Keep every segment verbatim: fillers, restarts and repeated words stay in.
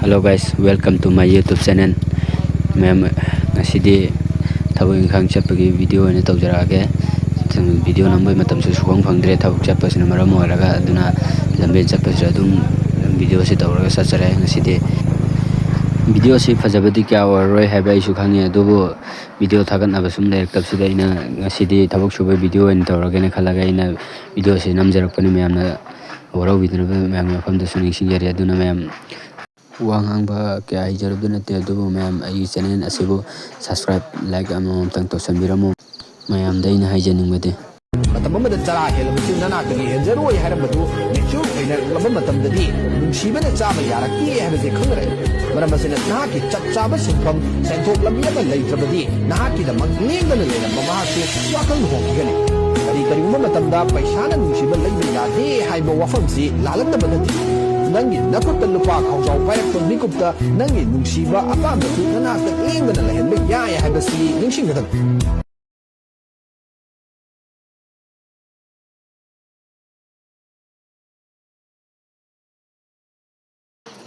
Hello guys, welcome to my YouTube channel. ꯃꯌꯥꯝ, ꯉꯁꯤꯗꯤ ꯊꯕꯛ ꯏꯪꯈꯥꯡ ꯆꯠꯄꯒꯤ video ꯑꯣꯏꯅ ꯇꯧꯖꯔꯛꯑꯒꯦ꯫ Video ꯅꯝꯕꯒꯤ ꯃꯇꯝꯁꯨ ꯁꯨꯐꯪ ꯐꯪꯗ꯭ꯔꯦ, ꯊꯕꯛ ꯆꯠꯄꯁꯤꯅ ꯃꯔꯝ ꯑꯣꯏꯔꯒ꯫ ꯑꯗꯨꯅ ꯂꯝꯕꯦꯟ ꯆꯠꯄꯁꯤꯗ ꯑꯗꯨꯝ videoꯁꯤ ꯇꯧꯔꯒ ꯆꯠꯆꯔꯦ ꯉꯁꯤꯗꯤ꯫ Videoꯁꯤ ꯐꯖꯕꯗꯤ ꯀꯌꯥ ꯑꯣꯏꯔꯔꯣꯏ ꯍꯥꯏꯕ ꯑꯩꯁꯨ ꯈꯪꯉꯤ, ꯑꯗꯨꯕꯨ video ꯊꯥꯒꯠꯅꯕ ꯁꯨꯝ ꯂꯩꯔꯛꯇꯕꯁꯤꯗ ꯑꯩꯅ ꯉꯁꯤꯗꯤ ꯊꯕꯛ ꯁꯨꯕ video ꯑꯣꯏꯅ ꯇꯧꯔꯒꯦꯅ ꯈꯜꯂꯒ ꯑꯩꯅ videoꯁꯤ ꯅꯝꯖꯔꯛꯄꯅꯤ꯫ ꯃꯌꯥꯝꯅ ꯋꯥꯔꯧꯕꯤꯗꯅꯕ ꯃꯌꯥꯝꯒꯤ ꯃꯐꯝꯗꯁꯨ ꯅꯤꯡꯁꯤꯡꯖꯔꯤ꯫ ꯑꯗꯨꯅ ꯃꯌꯥꯝ, ꯋꯥ ꯉꯥꯡꯕ ꯀꯌꯥ ꯍꯩꯖꯔꯨꯕꯗꯤ ꯅꯠꯇꯦ, ꯑꯗꯨꯕꯨ ꯃꯌꯥꯝ ꯑꯩꯒꯤ channel ꯑꯁꯤꯕꯨ subscribe, like ꯑꯃꯃꯝꯇꯪ ꯇꯧꯁꯟꯕꯤꯔꯝꯃꯨ꯫ ꯃꯌꯥꯝꯗ ꯑꯩꯅ ꯍꯥꯏꯖꯅꯤꯡꯕꯗꯤ, ꯃꯇꯝ ꯑꯃꯗ ꯆꯔꯥ ꯍꯦꯜꯂꯕꯁꯨ ꯅꯅꯥꯛꯇꯒꯤ ꯍꯦꯟꯖꯔꯣꯏ ꯍꯥꯏꯔꯝꯕꯗꯨ mature ꯑꯣꯏꯅꯔꯛꯂꯕ ꯃꯇꯝꯗꯗꯤ ꯅꯨꯡꯁꯤꯕꯅ ꯆꯥꯕ ꯌꯥꯔꯛꯇꯦ ꯍꯥꯏꯕꯁꯦ ꯈꯪꯅꯔꯦ꯫ ꯃꯔꯝ ꯑꯁꯤꯅ ꯅꯍꯥꯛꯀꯤ ꯆꯞ ꯆꯥꯕ ꯁꯤꯟꯐꯝ, ꯁꯦꯟꯊꯣꯛ ꯂꯝꯕꯤ ꯑꯃ ꯂꯩꯇ꯭ꯔꯕꯗꯤ ꯅꯍꯥꯛꯀꯤꯗꯃꯛ ꯂꯦꯡꯗꯅ ꯂꯩꯔꯝꯕ ꯃꯍꯥꯛꯁꯨ ꯋꯥꯈꯜ ꯍꯣꯡꯈꯤꯒꯅꯤ꯫ ꯀꯔꯤ ꯀꯔꯤꯒꯨꯝꯕ ꯃꯇꯝꯗ ꯄꯩꯁꯥꯅ ꯅꯨꯡꯁꯤꯕ ꯂꯩꯕ ꯌꯥꯗꯦ ꯍꯥꯏꯕ ꯋꯥꯐꯝꯁꯤ ꯂꯥꯜꯂꯛꯇꯕ ꯅꯠꯇꯦ꯫ ꯅꯪꯒꯤ ꯅꯈꯨꯠꯇ ꯂꯨꯄꯥ ꯈꯥꯎꯖꯥꯎ ꯄꯥꯏꯔꯛꯄ ꯃꯤꯀꯨꯞꯇ ꯅꯪꯒꯤ ꯅꯨꯡꯁꯤꯕ ꯑꯄꯥꯝꯕꯁꯨ ꯅꯅꯥꯛꯇ ꯂꯦꯡꯗꯅ ꯂꯩꯍꯟꯕ ꯌꯥꯏ ꯍꯥꯏꯕꯁꯤ ꯅꯤꯡꯁꯤꯡꯒꯗꯕꯅꯤ꯫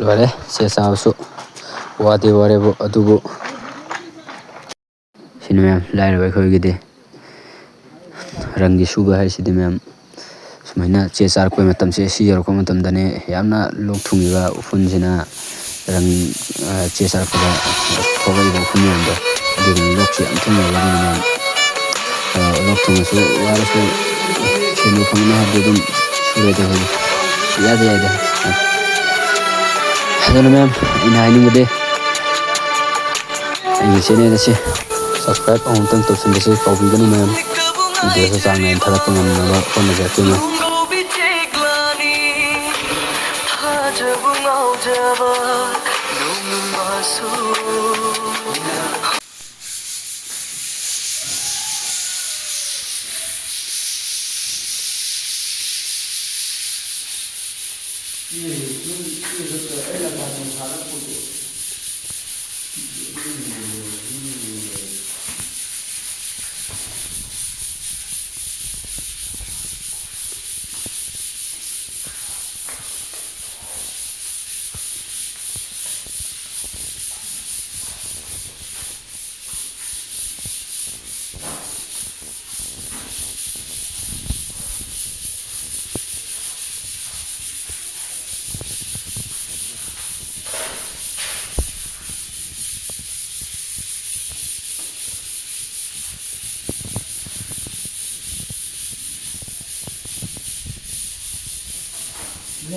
ꯂꯣꯏꯔꯦ, ꯆꯦ ꯆꯥꯕꯁꯨ ꯋꯥꯗꯤ ꯋꯥꯔꯦꯕꯨ, ꯑꯗꯨꯕꯨ ꯁꯤꯅꯤ ꯃꯌꯥꯝ, ꯂꯥꯏꯔꯕ ꯑꯩꯈꯣꯏꯒꯤꯗꯤ ꯔꯪꯒꯤ ꯁꯨꯕ ꯍꯥꯏꯁꯤꯗꯤ ꯃꯌꯥꯝ꯫ ꯁꯨꯃꯥꯏꯅ ꯆꯦ ꯆꯥꯔꯛꯄ ꯃꯇꯝꯁꯦ, ꯁꯤ ꯌꯧꯔꯛꯄ ꯃꯇꯝꯗꯅꯦ ꯌꯥꯝꯅ ꯂꯣꯛ ꯊꯨꯡꯉꯤꯕ ꯎꯐꯨꯟꯁꯤꯅ ꯔꯪ, ꯑ, ꯆꯦ ꯆꯥꯔꯛꯄꯗ ꯊꯣꯛꯂꯛꯏꯕ ꯎꯐꯨꯟ ꯃꯌꯥꯝꯗꯣ, ꯑꯗꯨꯗꯨꯅ ꯂꯣꯛꯁꯦ ꯌꯥꯝ ꯊꯨꯡꯉꯦꯕ꯫ ꯑꯗꯨꯅ ꯃꯌꯥꯝ, ꯑ, ꯂꯣꯛ ꯊꯨꯡꯉꯁꯨ ꯋꯥꯔꯁꯨ ꯁꯦꯟꯗꯣ ꯐꯪꯅꯤ ꯍꯥꯏꯕꯗꯤ ꯑꯗꯨꯝ ꯁꯨꯔꯦꯗ ꯑꯩꯈꯣꯏꯗꯤ꯫ ꯌꯥꯗ ꯌꯥꯗ꯫ ꯑꯗꯨꯅ ꯃꯌꯥꯝ, ꯑꯩꯅ ꯍꯥꯏꯅꯤꯡꯕꯗꯤ ꯑꯩꯒꯤ channel ꯑꯁꯤ subscribe ꯑꯃꯨꯛꯇꯪ ꯇꯧꯁꯤꯟꯕꯁꯦ ꯀꯥꯎꯕꯤꯒꯅꯨ ꯃꯌꯥꯝ꯫ Videoꯁꯨ ꯆꯥꯡ ꯅꯥꯏꯅ ꯊꯥꯒꯠꯄ ꯉꯝꯅꯕ ꯍꯣꯠꯅꯖꯔꯛꯀꯦ ꯃꯌꯥꯝ꯫ ꯊꯥꯖꯕ ꯉꯥꯎꯖꯕ ꯅꯣꯡꯃꯁꯨ꯫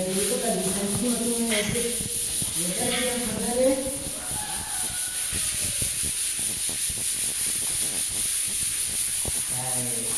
ꯂꯩꯔꯤꯕ ꯀꯟꯗꯤꯁꯟꯒꯤ ꯃꯇꯨꯡ ꯏꯟꯅ ꯍꯧꯖꯤꯛ ꯋꯦꯗꯔꯁꯦ ꯌꯥꯝ ꯐꯖꯔꯦ꯫ ꯍꯥꯏ꯫